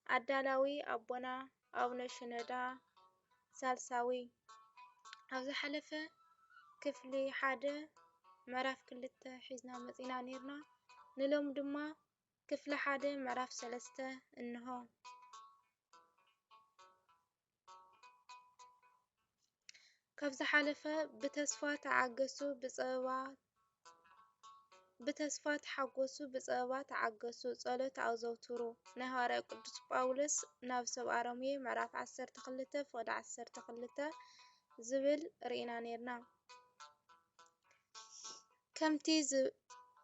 ኣዳላዊ ኣቦና ኣቡነ ሽኖዳ ሳልሳዊ። ኣብ ዝሓለፈ ክፍሊ ሓደ ምዕራፍ ክልተ ሒዝና መጺና ኔርና። ንሎም ድማ ክፍሊ ሓደ ምዕራፍ ሰለስተ እንሆ። ካብ ዝሓለፈ ብተስፋ ተዓገሱ፣ ብጸበባ ብተስፋ ተሓጎሱ፣ ብጸበባ ተዓገሱ፣ ጸሎት ኣዘውትሩ። ናይ ሃዋርያ ቅዱስ ጳውሎስ ናብ ሰብኣ ሮሜ ምዕራፍ ዓሰርተ ክልተ ፍቕዲ ዓሰርተ ክልተ ዝብል ርኢና ኔርና። ከምቲ ዝ-፣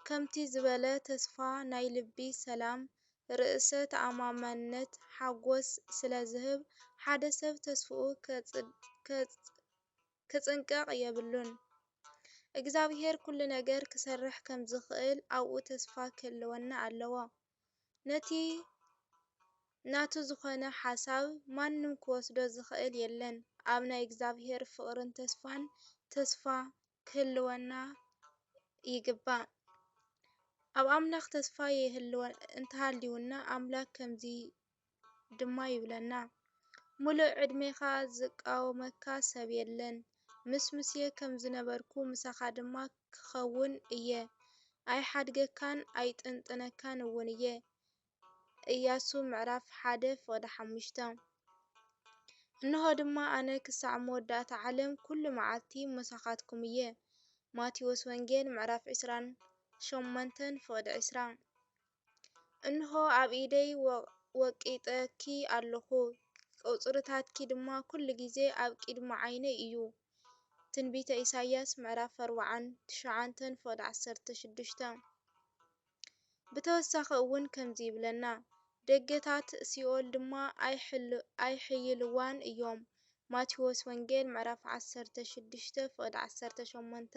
ከምቲ ዝበለ ተስፋ ናይ ልቢ ሰላም፣ ርእሰ ተኣማመነት፣ ሓጎስ ስለ ዝህብ፣ ሓደ ሰብ ተስፍኡ ከጽ-፣ ከጽ-፣ ክጽንቀቕ የብሉን። እግዚኣብሔር ኩሉ ነገር ክሰርሕ ከም ዝኽእል ኣብኡ ተስፋ ክህልወና ኣለዎ። ነቲ ናቱ ዝኾነ ሓሳብ ማንም ክወስዶ ዝኽእል የለን። ኣብ ናይ እግዚኣብሔር ፍቕርን ተስፋን ተስፋ ክህልወና ይግባእ። ኣብ ኣምላኽ ተስፋ ይህልወ-፣ እንተሃልዩና፣ ኣምላኽ ከምዚ ድማ ይብለና፣ "ምሉእ ዕድሜኻ ዝቃወመካ ሰብ የለን። ምስ ሙሴ ከም ዝነበርኩ ምሳኻ ድማ ክኸውን እየ። ኣይሓድገካን ኣይጥንጥነካን እውን እየ።" ኢያሱ ምዕራፍ ሓደ ፍቕዲ ሓሙሽተ። "እንሆ ድማ ኣነ ክሳዕ መወዳእታ ዓለም ኩሉ መዓልቲ ምሳኻትኩም እየ።" ማቴዎስ ወንጌል ምዕራፍ ዕስራን ሸሞንተን ፍቕዲ ዕስራ። "እንሆ ኣብ ኢደይ ወ-፣ ወቂጠኪ ኣለኹ፣ ቁጽርታትኪ ድማ ኩሉ ግዜ ኣብ ቅድሚ ዓይነይ እዩ።" ትንቢተ ኢሳይያስ ምዕራፍ ኣርባዓን ትሽዓተን ፍቕዲ ዓሰርተ ሽዱሽተ። ብተወሳኺ እውን ከምዚ ይብለና፣ "ደገታት ሲኦል ድማ ኣይሕል-፣ ኣይሕይልዋን እዮም።" ማቴዎስ ወንጌል ምዕራፍ ዓሰርተ ሽዱሽተ ፍቕዲ ዓሰርተ ሸሞንተ።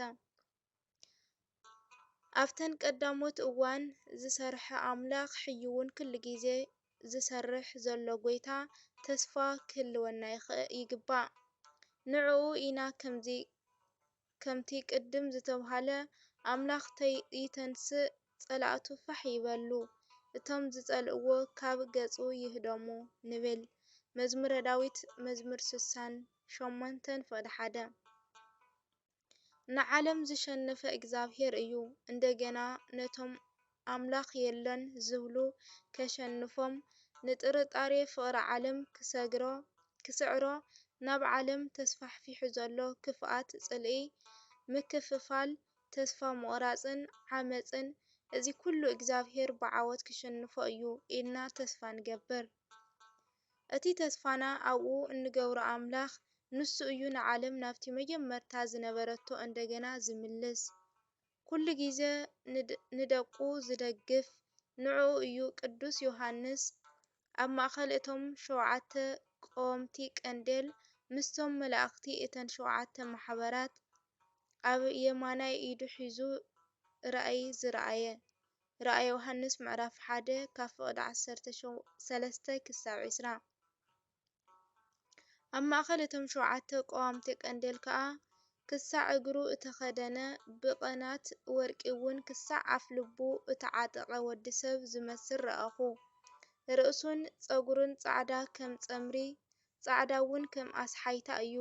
ኣብተን ቀዳሞት እዋን ዝሰርሐ ኣምላኽ ሕዩውን ኩሉ ግዜ ዝሰርሕ ዘሎ ጐይታ ተስፋ ክህልወና ይኽእ-፣ ይግባእ። ንዕኡ ኢና ከምዚ፣ ከምቲ ቅድም ዝተብሃለ፣ "ኣምላኽ ተይ-፣ ይተንስእ፣ ጸላእቱ ፋሕ ይበሉ፣ እቶም ዝጸልእዎ ካብ ገጹ ይህደሙ" ንብል። መዝሙረ ዳዊት መዝሙር ስሳን ሸሞንተን ፍቕዲ ሓደ። ንዓለም ዝሸነፈ እግዚኣብሔር እዩ። እንደገና ነቶም ኣምላኽ የለን ዝብሉ ከሸንፎም፣ ንጥርጣሬ ፍቕሪ ዓለም ክሰግሮ፣ ክስዕሮ፣ ናብ ዓለም ተስፋሕፊሑ ዘሎ ክፍኣት፣ ጽልኢ፣ ምክፍፋል፣ ተስፋ ምቑራጽን ዓመጽን፣ እዚ ኩሉ እግዚኣብሔር ብዓወት ክሸንፎ እዩ ኢልና ተስፋ ንገብር። እቲ ተስፋና ኣብኡ እንገብሮ ኣምላኽ፣ ንሱ እዩ ንዓለም ናብቲ መጀመርታ ዝነበረቶ እንደገና ዝምልስ። ኩሉ ግዜ ንድ-፣ ንደቁ ዝደግፍ ንዕኡ እዩ። ቅዱስ ዮሃንስ ኣብ ማእከል እቶም ሸውዓተ ቀወምቲ ቀንዴል ምስቶም መላእኽቲ እተን ሸውዓተ ማሕበራት ኣብ የማናይ ኢዱ ሒዙ ራእይ ዝረኣየ። ራእየ ዮሃንስ ምዕራፍ ሓደ ካብ ፍቕዲ ዓሰርተ ሰለስተ ክሳብ ዕስራ። ኣብ ማእከል እቶም ሸውዓተ ቀዋምቲ ቀንዴል ከኣ ክሳዕ እግሩ እተኸደነ ብቐናት ወርቂ እውን ክሳዕ ኣፍ ልቡ እተዓጠቐ ወዲ ሰብ ዝመስል ረኣኹ። ርእሱን ጸጉሩን ጻዕዳ ከም ጸምሪ፣ ጻዕዳ እውን ከም ኣስሓይታ እዩ።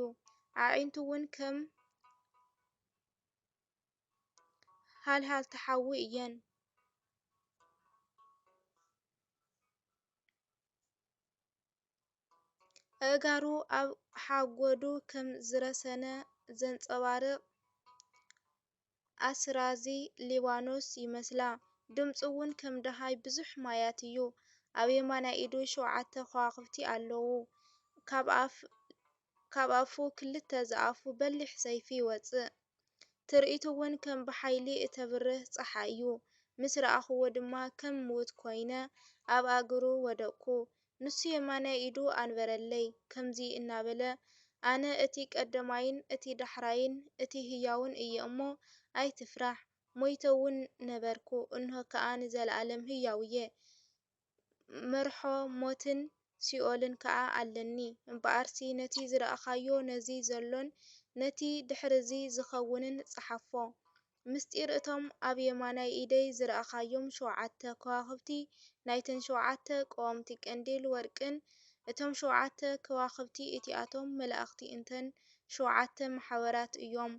ኣዒንቱ እውን ከም ሃልሃልቲ ሓዊ እየን። ኣእጋሩ ኣብ ሓጎዱ ከም ዝረሰነ ዘንጸባርቕ ኣስራዚ ሊባኖስ ይመስላ። ድምጹ እውን ከም ደሃይ ብዙሕ ማያት እዩ። ኣብ የማናይ ኢዱ ሸውዓተ ከዋኽብቲ ኣለዉ። ካብ ኣፍ-፣ ካብ ኣፉ ክልተ ዝኣፉ በሊሕ ሰይፊ ይወጽእ። ትርኢቱ እውን ከም ብሓይሊ እተብርህ ጸሓይ እዩ። ምስ ረኣኽዎ ድማ ከም ምዉት ኮይነ ኣብ እግሩ ወደቕኩ። ንሱ የማናይ ኢዱ ኣንበረለይ፣ ከምዚ እናበለ፣ ኣነ እቲ ቀዳማይን እቲ ዳሕራይን እቲ ህያውን እየ እሞ፣ ኣይትፍራሕ። ሞይተ እውን ነበርኩ፣ እንሆ ከኣ ንዘለኣለም ህያው እየ። መርሖ ሞትን ሲኦልን ከኣ ኣለኒ። እምበኣርሲ ነቲ ዝረኣኻዮ፣ ነዚ ዘሎን ነቲ ድሕርዚ ዝኸውንን ጸሓፎ። ምስጢር እቶም ኣብ የማናይ ኢደይ ዝረኣኻዮም ሸውዓተ ከዋኽብቲ፣ ናይተን ሸውዓተ ቀወምቲ ቀንዴል ወርቅን፣ እቶም ሸውዓተ ከዋኽብቲ እቲኣቶም መላእኽቲ እተን ሸውዓተ ማሕበራት እዮም።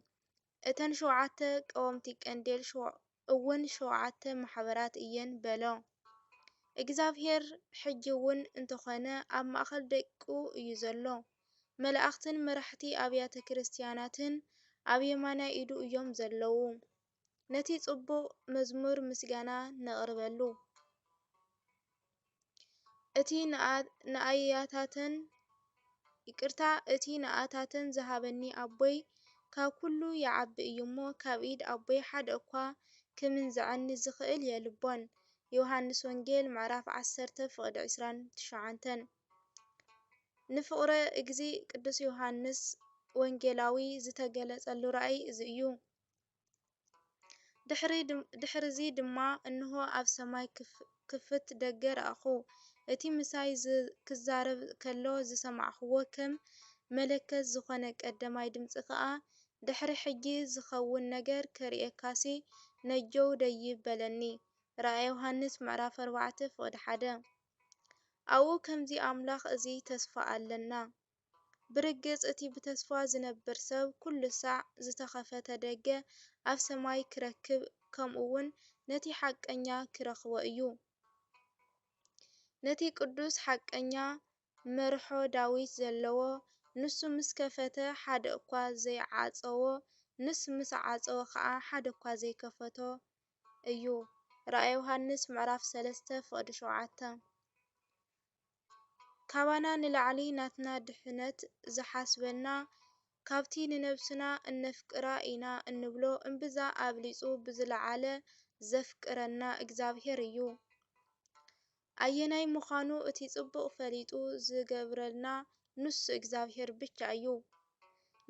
እተን ሸውዓተ ቀወምቲ ቀንዴል ሸው-፣ እውን ሸውዓተ ማሕበራት እየን በሎ። እግዚኣብሔር ሕጂ እውን እንተኾነ ኣብ ማእከል ደቁ እዩ ዘሎ። መላእኽትን መራሕቲ ኣብያተ ክርስቲያናትን ኣብ የማናይ ኢዱ እዮም ዘለዉ። ነቲ ጽቡቕ መዝሙር ምስጋና ነቕርበሉ። እቲ ንኣ-፣ ንኣያታተን፣ ይቅርታ፣ እቲ ንኣታተን ዝሃበኒ ኣቦይ ካብ ኩሉ ይዓቢ እዩ እሞ፣ ካብ ኢድ ኣቦይ ሓደ እኳ ክምንዝዐኒ ዝኽእል የልቦን። ዮሃንስ ወንጌል ምዕራፍ ዓሰርተ ፍቕዲ ዕስራን ትሽዓተን። ንፍቕረ እግዚ ቅዱስ ዮሃንስ ወንጌላዊ ዝተገለጸሉ ራእይ እዚ እዩ። ድሕሪ ድም-፣ ድሕርዚ ድማ እንሆ ኣብ ሰማይ ክፍ-፣ ክፍት ደገ ረኣኹ። እቲ ምሳይ ዝ-፣ ክዛረብ ከሎ ዝሰማዕክዎ ከም መለከት ዝኾነ ቀደማይ ድምጺ ከኣ፣ ድሕሪ ሕጂ ዝኸውን ነገር ከርእየካሲ ነጀው ደይብ በለኒ። ራእየ ዮሃንስ ምዕራፍ ኣርባዕተ ፍቕዲ ሓደ። ኣብኡ ከምዚ ኣምላኽ እዚ ተስፋ ኣለና። ብርግጽ፣ እቲ ብተስፋ ዝነብር ሰብ፣ ኩሉ ሳዕ ዝተኸፈተ ደገ ኣብ ሰማይ ክረክብ፣ ከምኡውን ነቲ ሓቀኛ ክረኽቦ እዩ። ነቲ ቅዱስ ሓቀኛ መርሖ ዳዊት ዘለዎ፣ ንሱ ምስ ከፈተ ሓደ እኳ ዘይዓጸዎ፣ ንስ ምስ ዓጸወ ኸኣ ሓደ እኳ ዘይከፈቶ እዩ። ራእየ ዮሃንስ ምዕራፍ ሰለስተ ፍቕዲ ሸውዓተ። ካባና ንላዕሊ ናትና ድሕነት ዝሓስበና፣ ካብቲ ንነብስና እነፍቅራ ኢና እንብሎ እምብዛ ኣብሊጹ ብዝለዓለ ዘፍቅረና እግዚኣብሄር እዩ። ኣየናይ ምዃኑ እቲ ጽቡቕ ፈሊጡ ዝገብረልና ንሱ እግዚኣብሄር ብቻ እዩ።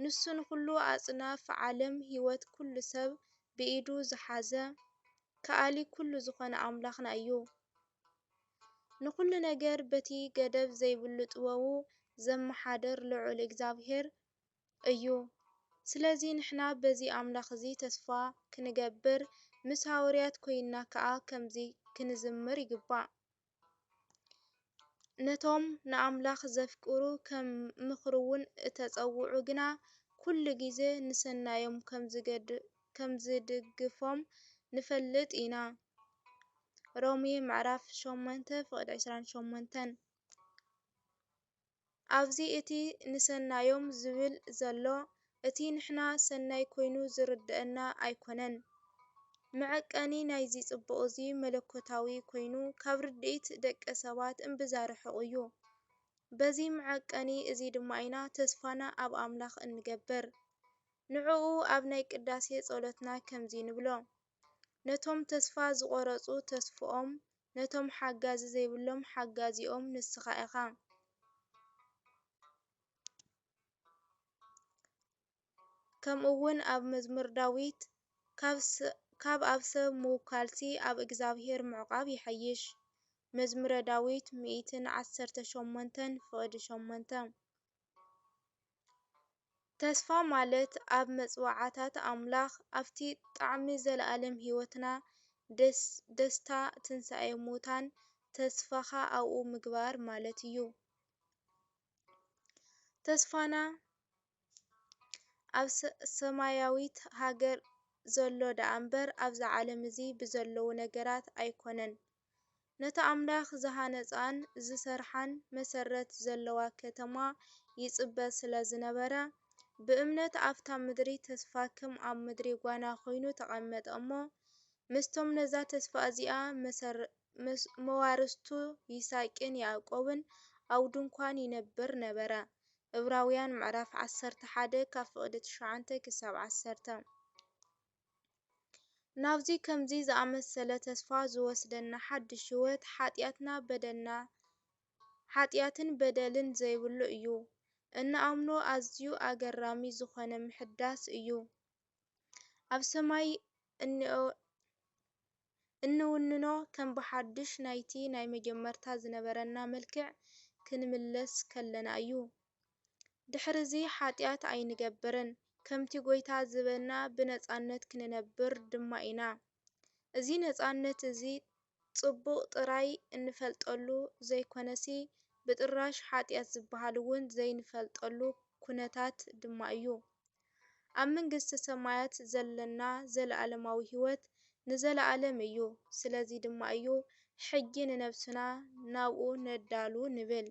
ንሱ ንኹሉ ኣጽናፍ ዓለም ህይወት ኩሉ ሰብ ብኢዱ ዝሓዘ፣ ከኣሊ ኩሉ ዝኾነ ኣምላኽና እዩ። ንኹሉ ነገር በቲ ገደብ ዘይብሉ ጥበቡ ዘመሓድር ልዑል እግዚኣብሄር እዩ። ስለዚ ንሕና በዚ ኣምላኽ እዚ ተስፋ ክንገብር፣ ምስ ሃዋርያት ኮይንና ከኣ ከምዚ ክንዝምር ይግባእ። ነቶም ንኣምላኽ ዘፍቅሩ ከም ምኽሩ እውን እተጸውዑ ግና፣ ኩሉ ግዜ ንሰናዮም ከም ዝገድ-፣ ከም ዝድግፎም ንፈልጥ ኢና። ሮሜ ምዕራፍ ሸሞንተ ፍቕዲ ዕስራን ሸሞንተን። ኣብዚ እቲ ንሰናዮም ዝብል ዘሎ፣ እቲ ንሕና ሰናይ ኮይኑ ዝርድኣና ኣይኮነን። መዐቀኒ ናይዚ ጽቡቕ እዚ መለኮታዊ ኮይኑ፣ ካብ ርድኢት ደቂ ሰባት እምብዛ ርሑቕ እዩ። በዚ መዐቀኒ እዚ ድማ ኢና ተስፋና ኣብ ኣምላኽ እንገብር። ንዕኡ ኣብ ናይ ቅዳሴ ጸሎትና ከምዚ ንብሎ፣ ነቶም ተስፋ ዝቖረጹ ተስፍኦም፣ ነቶም ሓጋዚ ዘይብሎም ሓጋዚኦም ንስኻ ኢኻ። ከምኡ እውን ኣብ መዝሙር ዳዊት፣ ካብ ስ-፣ ካብ ኣብ ሰብ ምውካልሲ ኣብ እግዚኣብሄር ምዕቋብ ይሐይሽ። መዝሙረ ዳዊት ሚእትን ዓሰርተ ሸሞንተን ፍቕዲ ሸሞንተ። ተስፋ ማለት ኣብ መጽዋዕታት ኣምላኽ፣ ኣብቲ ጣዕሚ ዘለኣለም ህይወትና፣ ደስ-፣ ደስታ ትንሳኤ ሙታን፣ ተስፋኻ ኣብኡ ምግባር ማለት እዩ። ተስፋና ኣብ ሰ-፣ ሰማያዊት ሃገር ዘሎ ደኣ እምበር፣ ኣብዛ ዓለም እዚ ብዘለዉ ነገራት ኣይኮነን። ነታ ኣምላኽ ዝሃነጻን ዝሰርሓን መሰረት ዘለዋ ከተማ ይጽበ ስለ ዝነበረ፣ ብእምነት ኣብታ ምድሪ ተስፋ ከም ኣብ ምድሪ ጓና ኮይኑ ተቐመጠ እሞ፣ ምስቶም ነዛ ተስፋ እዚኣ መሰር-፣ መስ-፣ መዋርስቱ ይስሐቅን ያዕቆብን ኣብ ድንኳን ይነብር ነበረ። ዕብራውያን ምዕራፍ ዓሰርተ ሓደ ካብ ፍቕዲ ትሽዓተ ክሳብ ዓሰርተ። ናብዚ ከምዚ ዝኣመሰለ ተስፋ ዝወስደና ሓድሽ ህይወት፣ ሓጢኣትና በደልና፣ ሓጢኣትን በደልን ዘይብሉ እዩ። እንኣምኖ ኣዝዩ ኣገራሚ ዝኾነ ምሕዳስ እዩ። ኣብ ሰማይ እንኦ-፣ እንውንኖ ከም ብሓድሽ ናይቲ ናይ መጀመርታ ዝነበረና መልክዕ ክንምለስ ከለና እዩ። ድሕርዚ ሓጢኣት ኣይንገብርን። ከምቲ ጐይታ ዝበና ብነጻነት ክንነብር ድማ ኢና። እዚ ነጻነት እዚ ጽቡቕ ጥራይ እንፈልጠሉ ዘይኮነሲ፣ ብጥራሽ ሓጢኣት ዝበሃል እውን ዘይንፈልጠሉ ኩነታት ድማ እዩ። ኣብ መንግስተ ሰማያት ዘለና ዘለኣለማዊ ህይወት ንዘለኣለም እዩ። ስለዚ ድማ እዩ ሕጂ ንነብስና ናብኡ ነዳሉ ንብል።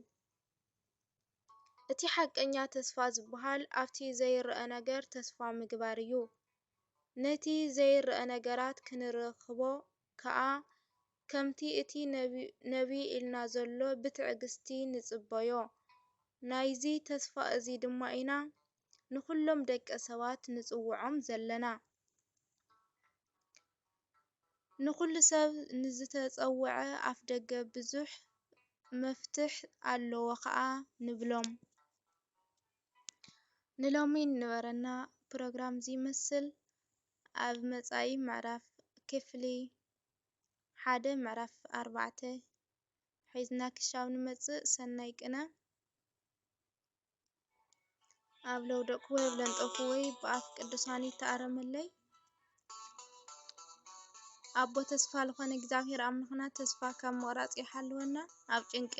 እቲ ሓቀኛ ተስፋ ዝበሃል ኣብቲ ዘይረኣ ነገር ተስፋ ምግባር እዩ። ነቲ ዘይረኣ ነገራት ክንረኽቦ ከኣ ከምቲ እቲ ነቢ ኢልና ዘሎ ብትዕግስቲ ንጽበዮ። ናይዚ ተስፋ እዚ ድማ ኢና ንኹሎም ደቂ ሰባት ንጽውዖም ዘለና። ንኹሉ ሰብ ንዝተጸውዐ ኣፍደገ ብዙሕ መፍትሕ ኣለዎ ከኣ ንብሎም። ንሎሚ ንበረና ፕሮግራም እዚ ይመስል። ኣብ መጻኢ ምዕራፍ ክፍሊ ሓደ ምዕራፍ ኣርባዕተ ሒዝና ክሻብ ንመጽእ ሰናይ ቅነ። ኣብ ለውደቅኩ ወይ ኣብ ለንጠፉ ወይ ብኣፍ ቅዱሳን ይተኣረመለይ። ኣቦ ተስፋ ልኾነ እግዚኣብሔር ኣምላኽና ተስፋ ካብ ምቕራጽ ይሓልወና። ኣብ ጭንቂ